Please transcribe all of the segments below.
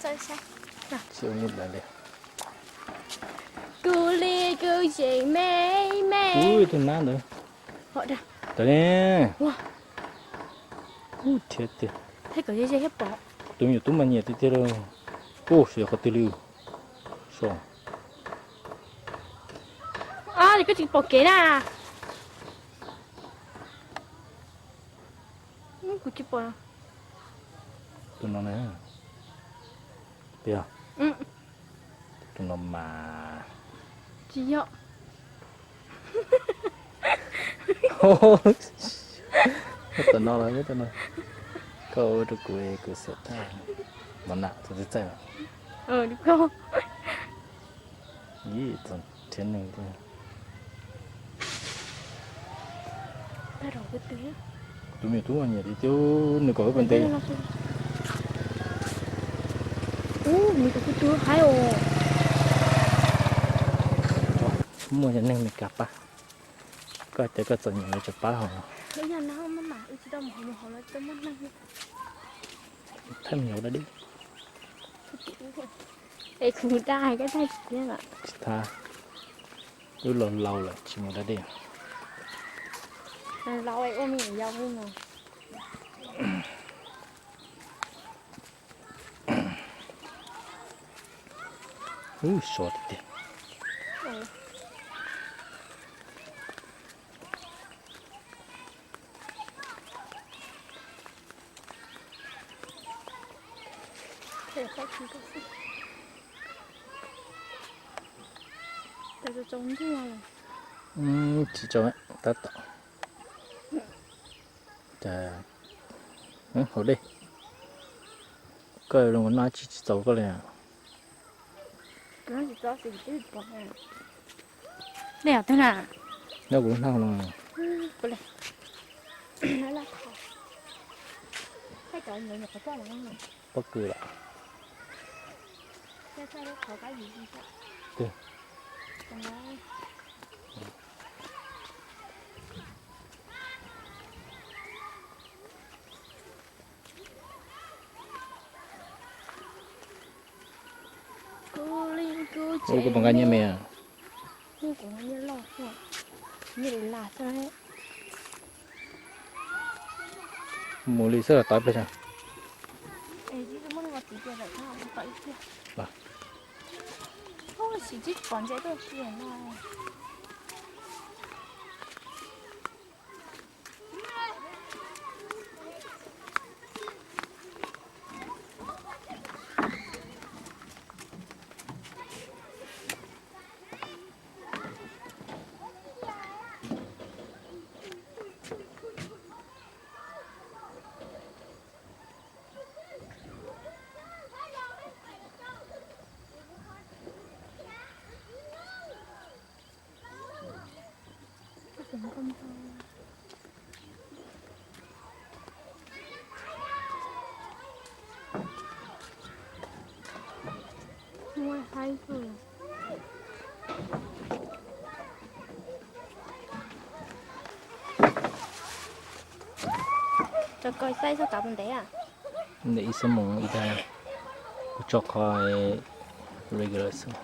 Tsis ua li lawm li. Kuv li kuv yeej me me. Ui, tus nab ntawd. Tawm ne. Ub, thiab tiag. Tus me nyuam tub mas nyiam tiag tiag li. Ub, xyov qhov twg li. So. Koj tsis pom kev na. Kuv tsis pom. Tus no na. Tiag. Tus no mas. Tsis yog. Tam no los tam no. Koj ua rau kuv, kuv xav tag. Los na, tus txaij txaij. Ib txog thiab neeg thiab. Tus me nyuam tub mas nyiam li tiag, nws kom wb pais ntes. Muaj cov neeg Meskas pab, koj tias koj txom nyem lawv tseem pab hauv. Thaij me nyuam da dej. Es kuv da hais koj thaij tsis tiag. Tsis thaij, wb laus laus lawm tsis mus da dej. Laus ua me nyuam yaus li no. Ub, sov tiag tiag. Tsis tsaus, tab tom. Cas, haus dej. Koj zoo noj tsis tsis txaus koj li. Dej twg na? Nyob kuv lub hnab no. Pob kws lawm. Ua koj puas nqa nyiaj me? Mus li xwb los tau ib pliag. Tso koj saib txog kav puas ntev a? Ntev ib xuab moos ib tag, kuv tso qhov regular xwb.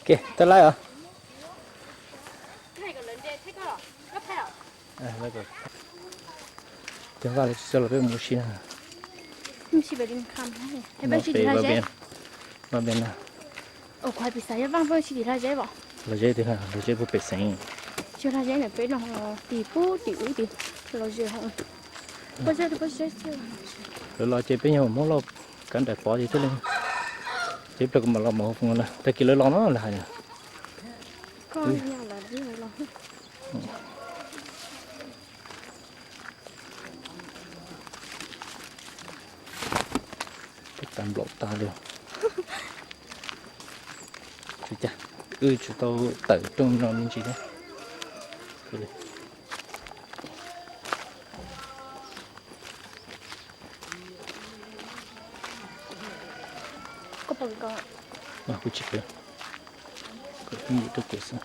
Ke, tau laib os. Cov vaj los tsis txog los peb mus si na. Vaj pem na. Los zeb tiag, los zeb puag pem xeev. Lawv los ces peb nyuag Hmoob Lauj kav nraim pov ces thiaj li, ces ib pliag kuv mam los mus hauv foos na, tag kis lawv los no lawv hais na. Peb tas nplaum tas li. Tsis cas, wb tsis tau tawm rooj no me ntsis thiab. Kuv tsis pom, kuv pheej dim rau kuv xwb.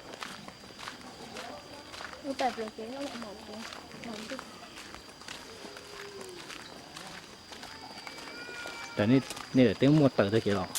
Cas nej daim teb muaj taws tag kev los?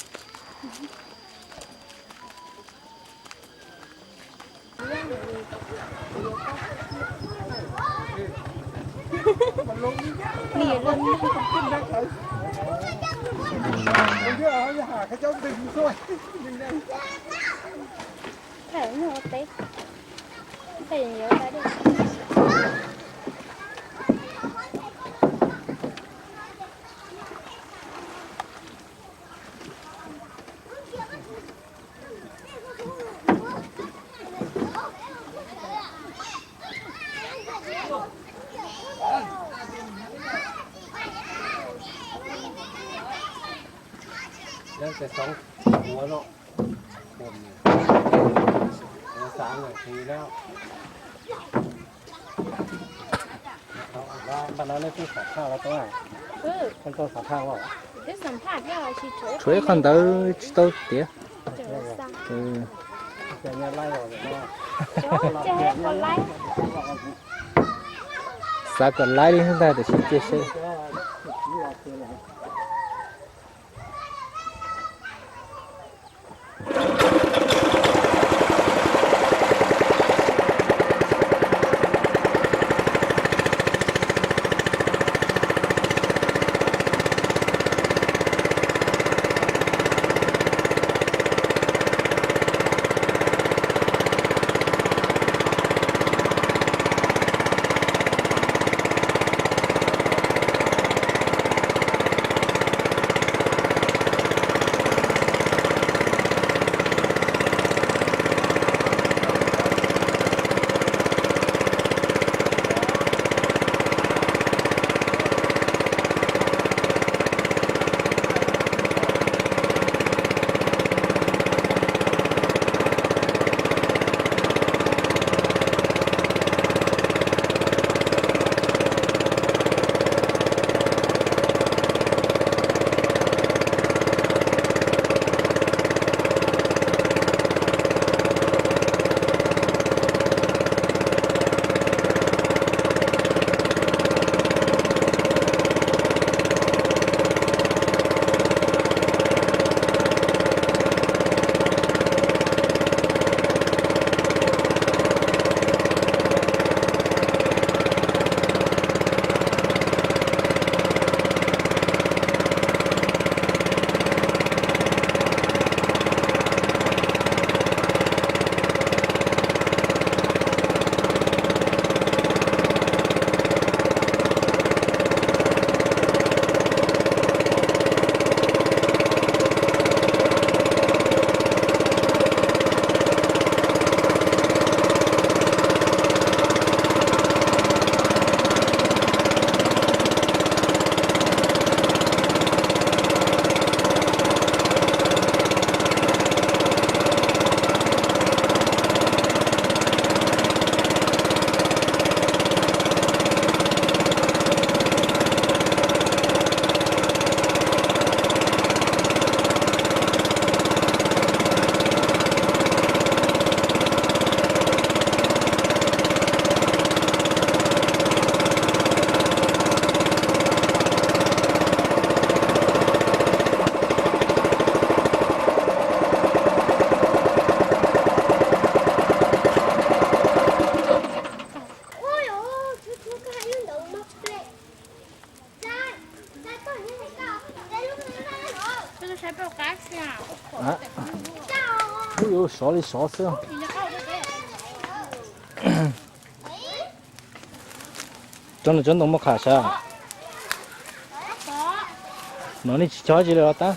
Tshuav ib qho ntawd tsis tau tiav. Xav kom laib li ntag tiam sis cia seb. Ub, yuav sov li sov xwb. Tsob no tsob ntoo muaj qham sav. No nej tsis chob tsi li los tab.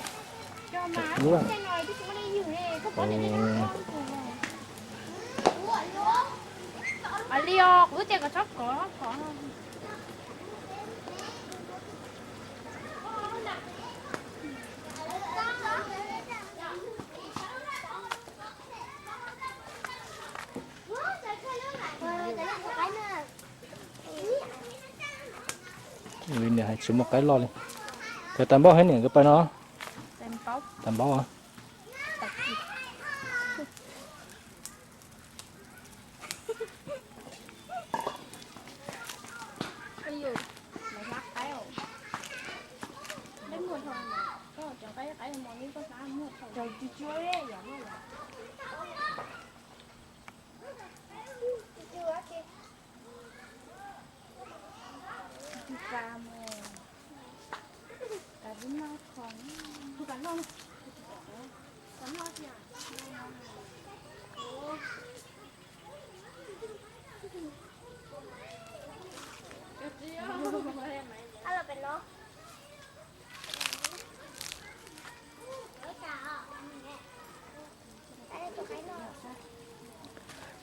Li niam hais tsis muaj qaib loj li. Kawg tas npaub heev niam, kawg pais no. Tas npaub.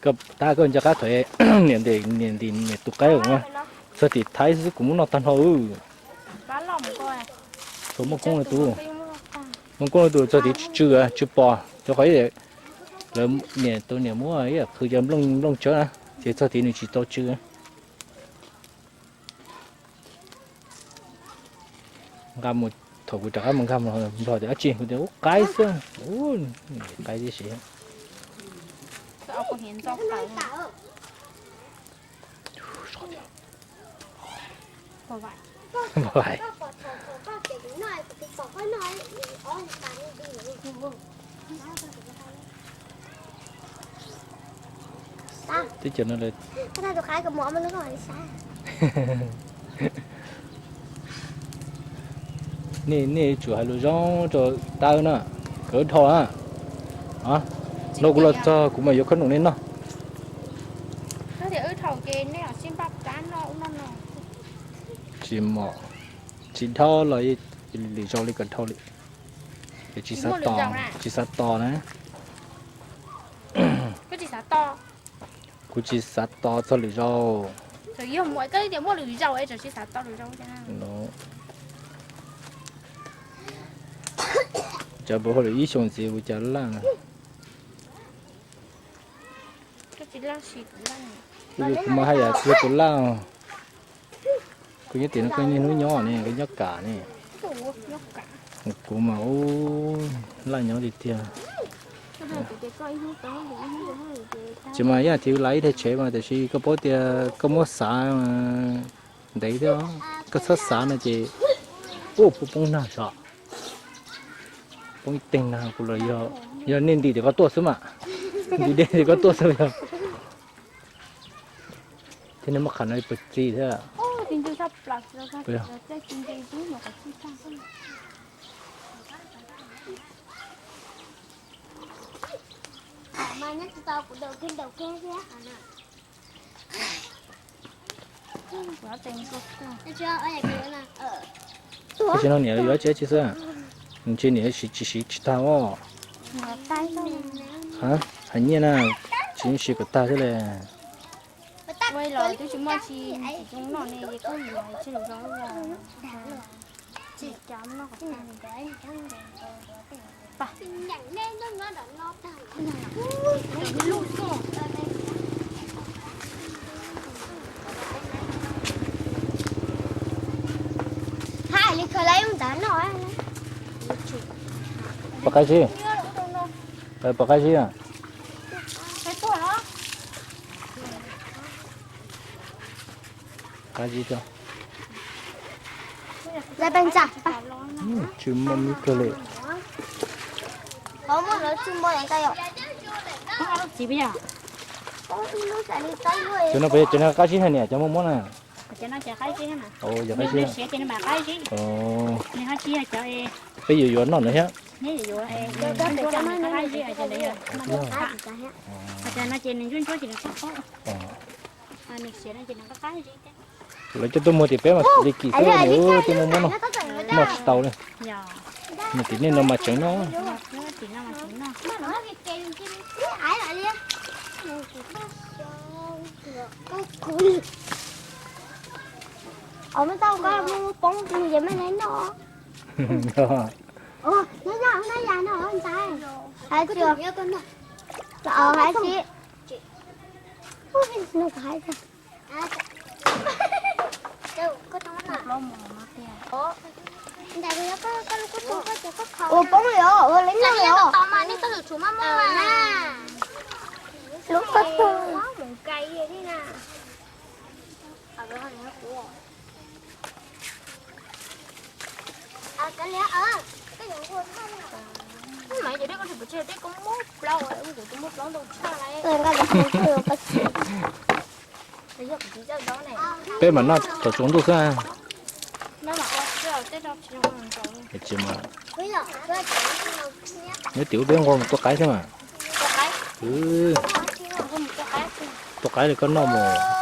Koj tab koj nco qab thaum niam ntim niam tus qaib, txog tim thaib xwb kuv muab noj tag nrho. Txog muaj koob li tus, muaj koob li tus txog tim tsw tsw pom rau qhov lawv niam tus niam muab ib yam qhwv cov nplooj nplooj tsawb na, ces txog tid nws tsis tau tsw. Nqa mus, thaum kuv rov qab mus nkag mus nplog tias dab tsi, kuv tias ub qaib xwb, ub qaib tib si. Teb chaws no lawm. Nej, nej yuav tsum hais lus zoo rau tawb na, kom wb dhau na. No kuv los txog kuv mam yuav khob noom nej noj. Tsis mom, tsis dhau los lwm zaus li kom dhau li. Tsis xav tos, tsis xav tos na. Kuv tsis xav tos txog lwm zaus. Cov puas hauj lwm ib xyoos ntxiv kuv cov laj. Kuv mas haj yam tsis yog tus laj. Koj nyob tim no koj niaj hnub nyob ne, koj nyob kam ne. Kuv mas ub, laj nyob tiag tiag. Tsis mas ib yam thiv lav ib daig tsheb mas tiam sis koj paub tias koj muab xav ntev thiab, koj txhob xav no ces ub poob nag sav. Poob ib teeg nag kuv los yog, yog nej ntim tias koj tuaj xwb mas. Ntim dej tias koj tuaj xwb yog. Thiab nej muab qham no puas txi thiab. Tab sis no niam yuav tsi tsi xwb, ntshe niam siv tsis siv tsis tag os. Hais nyiaj na, tsis siv kom tag thiab li. Pom qab zib, pom qab zib. Qab zib, tsis muaj me kawg li. Cov no puas yog cov qab zib hais niam cov muaj muab na? Cov no ces qab zib mas. Yog qab zib. Nws siav ces nws mam qab zib. Nws ho tsis yog cov peb yuav yuav noj ntawd thiab. Neb yuav yuav, nws qab zib ces nws yog noj qab. Cov no ces nws ntsuab ntsuab ces nws qab qab. Nws siav no ces nws qab qab zib thiab. Lawv coj tuaj muag tias peb mas xws li kim xwb, nws tuaj muag muab noj, noj tsis tau li. Nws tias nej no mas tseem noj. Ua, muab tau koj muab poob ces maj noj. Nyob nyob ua noj yas no ntxhais. Hais tsis, hais tsis. Ua, hais tsis. Ua poob li os, ua li no li os. Lub koj tug. Peb mam noj thaum tsaus ntuj xwb. Tsis mas, neb tim ub peb nqua mus tua qaib thiab mas. Tua qaib li koj noj mus.